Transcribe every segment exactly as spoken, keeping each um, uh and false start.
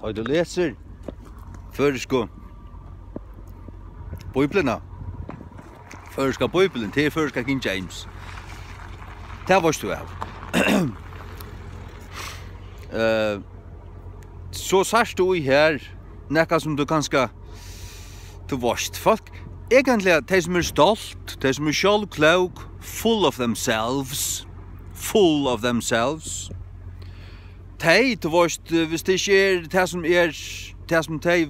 Og tú lesur føroysku Bíbliuna. Føroyska Bíblian, tað er føroyska King James. Tað veitst tú av. Eh, so sært tú í her, nakað sum tú kanska, tú veitst, fólk, eigentliga, tey sum eru stolt, tey sum eru sjálvklók, full of themselves, full of themselves, tey, tú veitst, eh, hvis tað ikki er tað sum er, tað sum tey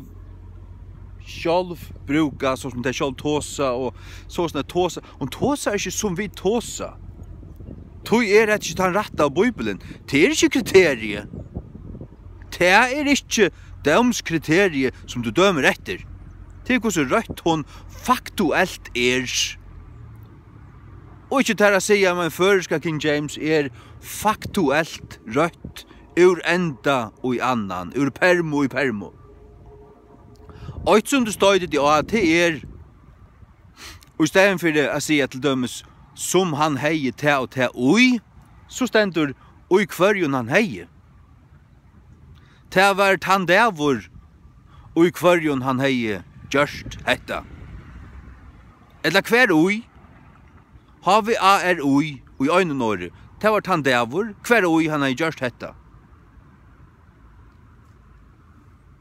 sjálv brúka, so sum tey sjálv tosa, og so sum tey tosa, hon tosar ikki sum vit tosa. Tí er hetta ikki tann rætta Bíblian. Tað er ikki kriteriið. Tað er ikki dómskriteriið, sum tú dømir eftir. Tað er, hvussu røtt hon faktuelt er. Og ikki tær at siga, men føroyska King James er faktuelt røtt úr enda í annan, úr permu í permu. Eitt sum tú stoytir teg á, tað er, í staðin fyri at siga til dømis, sum hann hevði tað og tað í, so stendur, í hvørjum hann hevði. Tað var tann dagur, í hvørjum hann hevði gjørt hetta. Ella hvar í, H V A R í, í einum orði. Tað var tann dagur, hvar í hann hevði gjørt hetta.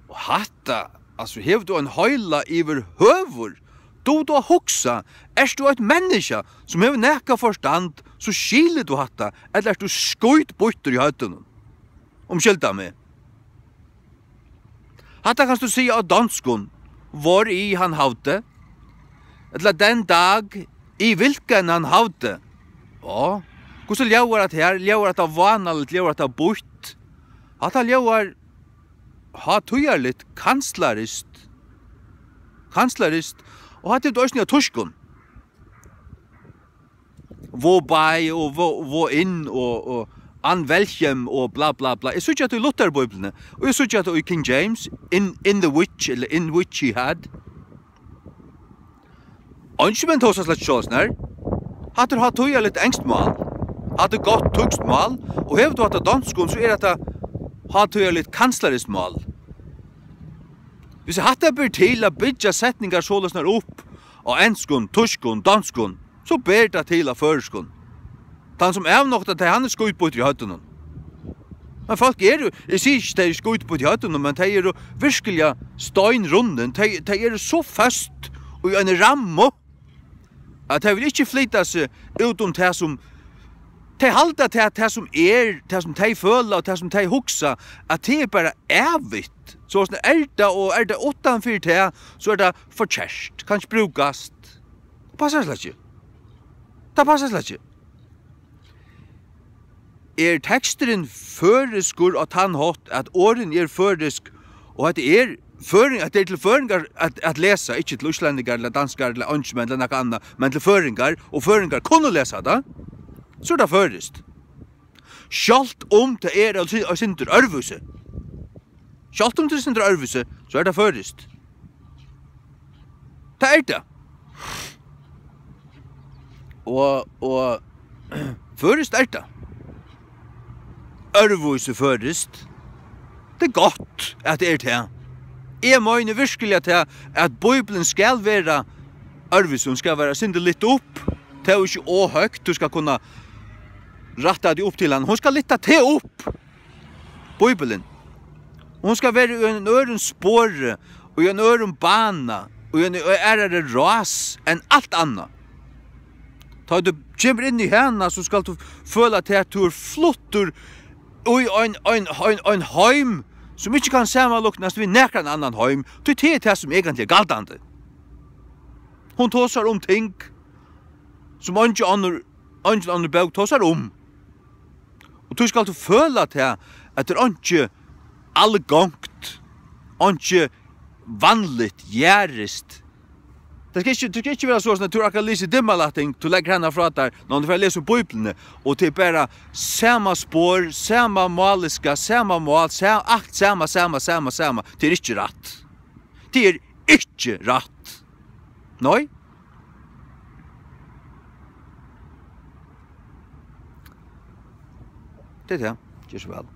Og hatta, altso, hevur tú ein heila yvirhøvur? Dugir tú at hugsa? Ert tú eitt menniskja sum hevur nakað forstand, so skilir tú hatta, ella ert tú skítbýttur í høvdinum? Umskylda meg. Hatta kanst tú siga á donskum, hvor i han havde, ella den dag, i hvilken han havde. Ja, hvussu ljóðar hatta her? Ljóðar hatta vánaligt? Ljóðar hatta býtt? Hatta ljóðar hátíðarligt, kanslarist. Kanslarist. Og hatta er eisini á týskum. Wobei og wo, wohin og, og an welchem og bla, bla, bla. Eg síggi hatta í Lutherbíbliuni, og eg síggi hatta í King James, in, in the which, ella in which he had. Eingin menn tosa slett ikki soleiðis, nei. Hatta er hátíðarligt enskt mál. Hatta er gott týskt mál, og hevur tú hatta á donskum, so er hatta hátíðarligt kanslariskt mál. Hvis hatta ber til at byggja setningar soleiðisnar upp á enskum, týskum, donskum, so ber tað til á føroyskum. Tann sum avnoktar tað, hann er skítbýttur í høvdinum. Men fólk eru, eg sigi ikki, tey eru skítbýtt í høvdinum, men tey eru virkiliga steinrunnin. Tey, tey eru so føst í eini rammu, at tey vil ikki flyta seg út um tað sum, tey halda, tað, tað sum er, tað sum tey føla og tað sum tey hugsa, at tað er bara ævigt. So sum er tað, og er tað uttanfyri tað, so er tað forkert, kann ikki brúkast. Tað passar slett ikki. Tað passar slett ikki. Er teksturin føroyskur á tann hátt, at orðini eru føroysk, og at tað er føroying, at tað er til føroyingar at, at lesa, ikki til íslendingar ella danskar ella eingilskmenn ella nakað annað, men til føroyingar, og føroyingar kunnu lesa tað, so er tað føroyskt. Sjálvt um tað er eitt sindur øðrvísi. Sjálvt um tað er sindur øðrvísi, so er tað føroyskt. Tað er tað. Og, og føroyskt er tað. Øðrvísi føroyskt. Tað er gott, at tað er tað. Eg meini virkiliga tað, at Bíblian skal vera øðrvísi. Hon skal vera sindur lyft upp. Tað er jo ikki ov høgt, tú skal kunna rætta teg upp til hann. Hon skal lyfta teg upp. Bíblian. Hon skal vera í einum øðrum spori, í einum øðrum bana, í einum ø-, aðrari rás enn alt annað. Tá tú kemur inn í hana, so skalt tú føla teg, at tú ert fluttur í ein, ein, ein, ein heim, sum ikki kann samanlíknast við nakran annan heim, tí tað er tað, sum eigentliga er galdandi. Hon tosar um ting, sum eingin onnur, eingin onnur bók tosar um. Og tí skalt tú føla tað, at tað er einki algongt, einki vanligt, jarðist. Tað skal ikki, tað skal ikki vera so, at tú akkurát lesur Dimmalætting, tú leggur hana frá tær, ná, tú fert at lesa úr Bíbliuni, og tað er bara sama spor, sama máliska, sama mál, sa-, alt sama, sama, sama, sama. Tað er ikki rætt. Tað er ikki rætt. Nei. Tað er tað. Ger so væl.